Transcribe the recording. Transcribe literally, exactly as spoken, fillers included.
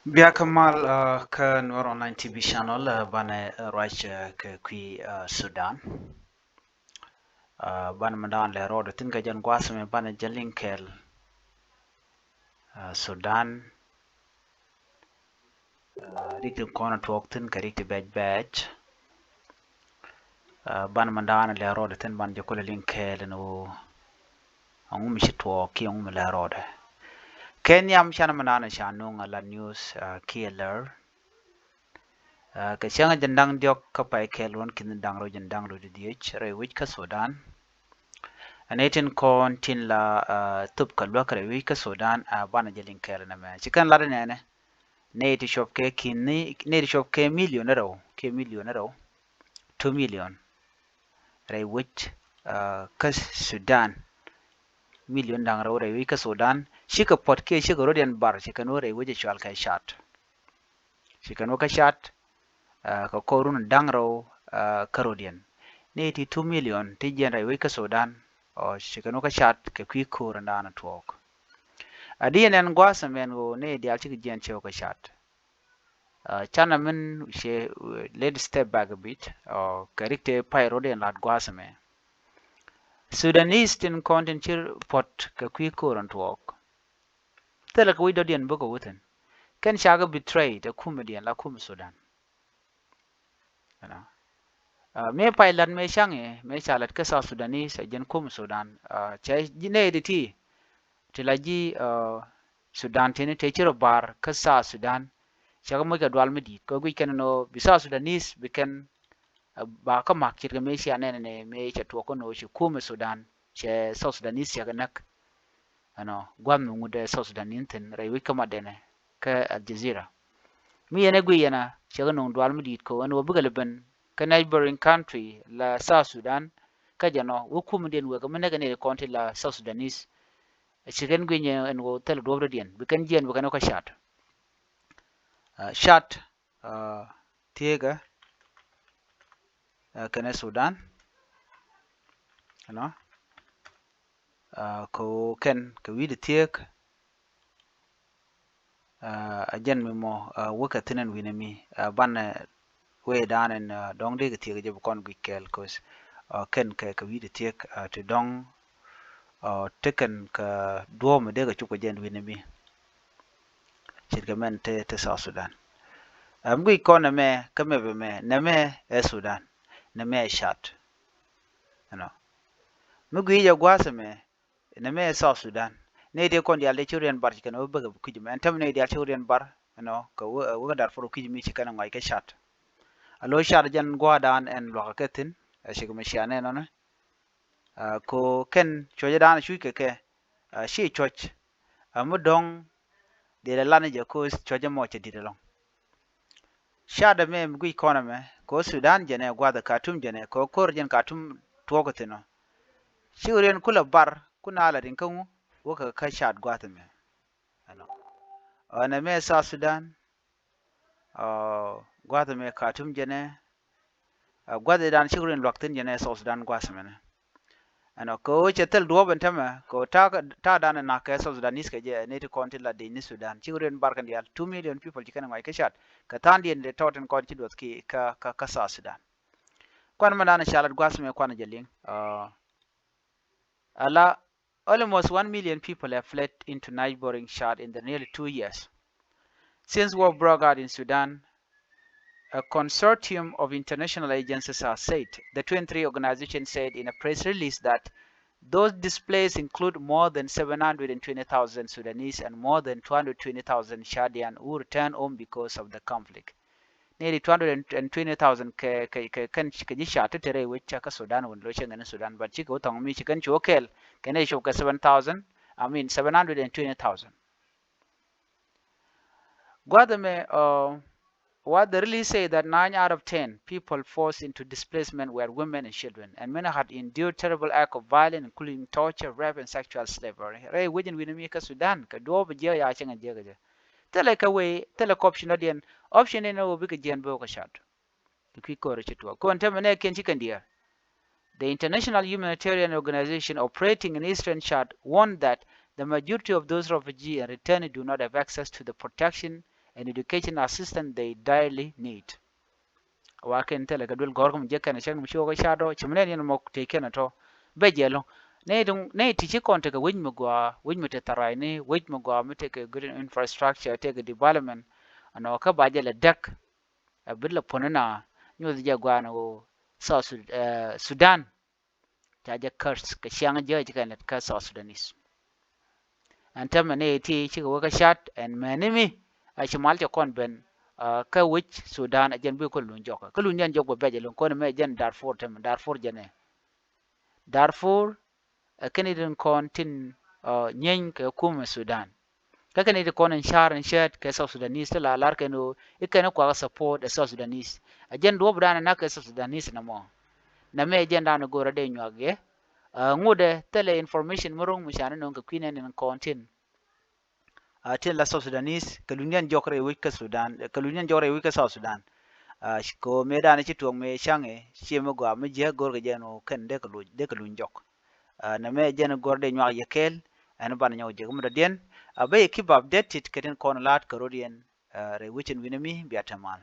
Bia kä mal, uh, kä Nuer Online T V channel, uh, banɛ, uh, ruac, uh, kɛ kui̱, uh, Sudan. Uh, banɛ mɛ dan lɛ rɔɔdɛ tin kɛ jɛn gua̱a̱th mɛ banɛ jɛ liŋ kɛɛl. Uh, Sudan. Uh, rik ti kɔn tuɔɔk thin kɛ rik ti bɛc bɛc. Uh, banɛ mɛ dan lɛ rɔɔdɛ thin banɛ jɛ kulɛ liŋ kɛɛl ni woo. Aŋu mi ci tuɔɔk ki aŋu mi lɛ rɔɔdɛ. Kɛ nhiam canɛ mɛ dan ca nuŋ a la news, uh, kiɛ lɛr. Uh, kɛ cäŋ jɛn da̱ŋ diɔk kä pay kɛɛl ruɔ̱n ki̱n da̱ŋ rɛw jɛn da̱ŋ rɛw di dhiec rɛy wi̱c kä Sudan. Ɛn ɛ tin kɔn tin la, uh, thop kɛ luäk rɛy wi̱c kä Sudan, uh, banɛ jɛ liŋ kɛɛl nɛmɛ. Ci kɛn lat nɛnɛ. Nɛ ti cuɔp kɛ ki̱n ni, nɛ ti cuɔp kɛ million rɛw, kɛ million rɛw. Two million. Rɛy wi̱c, uh, kä Sudan. Million da̱ŋ rɛw rɛy wi̱c kä Sudan. Cikɛ puɔt kiɛ cikɛ rɔ̱diɛn bar cikɛ nuɔ̱ rɛy wi̱c cual kɛ Chad. Cikɛ nuɔ̱ kä Chad, uh, kɛ kɔr run da̱ŋ rɛw, uh, kä rɔ̱diɛn. Nɛ ti two million ti jiɛn rɛy wi̱c kä Sudan. Ɔ, cikɛ nuɔ̱ kä Chad kɛ kui̱ ko̱r in da̱a̱n tuɔɔk. A di ɛn ɛn gua̱a̱th ɛmɛn ɣöö nɛ diaal cikɛ jiɛn cɛ wä kä Chad. Uh, canɛ min cɛ, uh, let step back a bit. Ɔ, kɛ rik tɛ pay rɔ̱diɛn lat gua̱a̱th ɛmɛ. Sudanese tin kɔn tin ci puɔt kɛ kui̱ ko̱r in tuɔɔk. Thilɛ kɛ wi̱c dɔ̱diɛn bä kɛ wuthin. Kɛn cakɛ betray tɛ kumɛ diɛn la kumɛ Sudan. You know. Uh, mëë pay lat mëë caŋ i̱ mëë ca lat kä South Sudanese a jɛn kumɛ Sudan. Uh, cɛ ji̱ nɛy di ti ti la ji̱, uh, Sudan tini tɛ ci rɔ bar kä South Sudan. Cakɛ moc kɛ dual mi di̱i̱t kɛ guic kɛn nɔ bi South Sudanese bi kɛn ba kä mak ce̱tkɛ mëë cia nɛnɛ nɛ mëë cɛ tuɔk kä no̱o̱ ci kumɛ Sudan cɛ South Sudanese cɛ kɛ näk. Ɛnɔ gua̱th mi ŋut ɛ South Sudanese thi̱n rɛy wi̱c kä Madɛnɛ kä Al Jazeera. Mi yɛn ɛ guic yɛn a cɛ kɛ no̱o̱ŋ dual mi di̱i̱t ko̱ ɛn wä bikɛ lɛ ben kä neighboring country la South Sudan. Kä jɛ nɔ wä kumɛ diɛn wek mi näk ɛ nɛy kɔn ti la South Sudanese. Ci kɛn guic ɛn wä thil duɔ̱p rɔ̱diɛn bi kɛn jiɛn bi kɛn wä kä Chad. Uh, Chad, uh, thieekä, uh, kɛnɛ Sudan. You know. Uh, kɛ ɣöö kɛn kɛ wi̱i̱dɛ thieek. Uh, a jɛn mi mɔ, uh, wäkɛ thi̱n ɛn wi̱nɛ mi, uh, banɛ, uh, wee da̱a̱n ɛn, uh, dɔ̱ŋ dee kɛ thieek jɛ bi kɔn guic kɛɛl kos, uh, kɛn kɛ kɛ wi̱i̱dɛ thieek, uh, ti dɔ̱ŋ, uh, tekɛn kɛ duɔ̱ɔ̱p mi dee kɛ cuk kɛ jɛn wi̱nɛ mi. Ce̱tkɛ mɛn te, te South Sudan. Ɛm guic kɔn nɛmɛ kä mɛpɛ mɛ nɛmɛ ɛ Sudan. Nɛmɛ ɛ Chad. You know. Mi guic jɛ gua̱a̱th ɛmɛ nɛmɛ ɛ South Sudan. Nɛy ti kɔn diaal ti ci riɛn bar ci kɛn wä bäkɛ kui̱c mɛ ɛn tämɛ nɛy diaal ci riɛn bar. You know, kɛ wä, wä kä Darfur kui̱c mi ci kɛn ɛ ŋɔc kä Chad. A lo̱c Chad jɛn gua̱a̱th da̱a̱n ɛn luakä kɛ thi̱n ɛ cik mɛ cia nɛn nɔnɛ. Uh, ko kɛn cuɔcɛ da̱a̱n cuc kɛ kɛ, uh, ci cuɔc. Uh, mi dɔ̱ŋ dhilɛ lan jɛ ko cuɔcɛ mɔ cɛ di̱t ɛlɔ̱ŋ. Chad ɛmɛ mi guic kɔn ɛmɛ ko Sudan jɛnɛ gua̱th ɛ Khartoum jɛnɛ ko ko̱r jɛn Khartoum tuɔɔk ɛ thi̱n ɔ. Ci riɛn kulɛ bar kun a la riŋ kä ŋu wäkɛ kä Chad gua̱th ɛmɛ. Ɛnɔ. Ɔ nɛmɛ South Sudan. Ɔ gua̱th ɛmɛ Khartoum jɛnɛ. Ɔ gua̱th ɛ dan cik rin luak thi̱n jɛnɛ South Sudan gua̱th ɛmɛnɛ. Ɛnɔ kɛ ɣöö cɛ thil duɔ̱ɔ̱p ɛn tämɛ kɛ ɣöö ta̱a̱, ta̱a̱ dan ɛ nak kɛ South Sudanese kɛ jɛ ɛ nɛy ti kɔn ti la dec ni Sudan cik rin bar kɛn diaal two million people ci kɛn ɛ ŋɔc kä Chad kɛ tha̱a̱ŋdiɛn dee tɔɔt tin kɔn ci duɔth ki kä, kä, kä South Sudan. Kuan mɛ dan ɛ ca lat gua̱th ɛmɛ kuan ɛ jɛ liŋ. Ɔ, ala Almost one million people have fled into neighboring Chad in the nearly two years since war broke out in Sudan. A consortium of international agencies has said, the twenty-three organization said in a press release that those displaced include more than seven hundred and twenty thousand Sudanese and more than two hundred twenty thousand Chadian who returned home because of the conflict. Nearly two hundred and twenty thousand kɛ, kɛ, kɛ, kɛn kɛ ji̱ Chad ti te rɛy wec kä Sudan wun lo̱c cɛ ŋɛn Sudan, but cikɛ wä thɔŋ mi ci kɛn ci wä kɛɛl kɛn ɛ cop kɛ seven thousand, I mean seven hundred and twenty thousand. Gua̱th ɛmɛ, uh, what they really say that nine out of ten people forced into displacement were women and children, and many had endured terrible act of violence, including torture, rape, and sexual slavery. Rɛy wec in wi̱n mi kä Sudan kɛ duɔ̱ɔ̱p jiɛk ya cäŋ jiɛk jɛ. Thilɛ kɛ wee, thilɛ kɛ option dɔ̱diɛn. Option in ɛ wä bikɛ jiɛn bä wä kɛ Chad. Kɛ kui̱ ko̱r ci tuɔɔk. Kɔn tämɛ nɛ kiɛn ci kɛn diɛɛr. The international humanitarian organization operating in eastern Chad warned that the majority of those refugees and returnees do not have access to the protection and education assistance they direly need. Wa kɛn thilɛ kɛ duel gɔ̱r kä mi jek kɛn cäŋ mi ci wä kä ca̱t ɔ ci mi nɛn yɛn mɔ tëë kɛn ɛ tɔ bɛ jɛ lo̱ŋ. Nɛy ti nɛy ti ci kɔn tekɛ wec mi gɔaa, wec mi te tharayni, wec mi gɔaa mi tekɛ good infrastructure, tekɛ development. Ɛnɔ kä ba jɛ lɛ däk ɛ bi lɛ puɔ̱n ina nyuɔth jɛ gɔaa ni ɣöö South Sud- eh, Sudan. Ca jɛ curse kɛ ciaŋ jiäk ci kɛn lät kä South Sudanese. Ɛn tɛmɛ ni ti cikɛ wä kä ca̱t ɛn mɛni mi a ci mal cɛ kɔn ben kä wec Sudan a jɛn bi kɔn luny jɔk kä luny jɛn jɔk bɛ bɛc a luny kɔn mɛ jɛn Darfur tɛmɛ Darfur jɛn ɛ Darfur. Ɛ kɛn itin kɔn tin nyieeny kɛ kumɛ Sudan. Kä kɛn itin kɔn in car in cɛɛt kɛ South Sudanese ti la lar kɛn ɣöö i̱ kɛn i̱ kuakä support ɛ South Sudanese. A jɛn duɔ̱p dan ina kɛ South Sudanese namɔ. Namɛ jɛn dan i̱ go̱o̱rä dee nyuak yɛ. Ŋutdɛ thilɛ information mi ro̱ŋ mi ca ni no̱o̱ŋ kɛ kui̱ nɛn in kɔn tin. Tin la South Sudanese kɛ luny diɛn jɔk rɛy wec kä Sudan kɛ luny diɛn jɔk rɛy wec kä South Sudan. Kɛ ɣöö mëë dan ci tuɔɔk mëë caŋɛ ciɛ mi gɔaa mi jiäk go̱o̱r kɛ jɛn ɣöö kɛn dee kɛ luny dee kɛ luny jɔk. Namɛ jɛn go̱o̱r dee nyuak yɛ kɛɛl ɛn banɛ nyɔk jek mi dɔ̱diɛn. Bä yɛ keep updated kɛ tin kɔn la̱a̱t kɛ ro̱diɛn rɛy wec in wi̱nɛ mi bia te mal.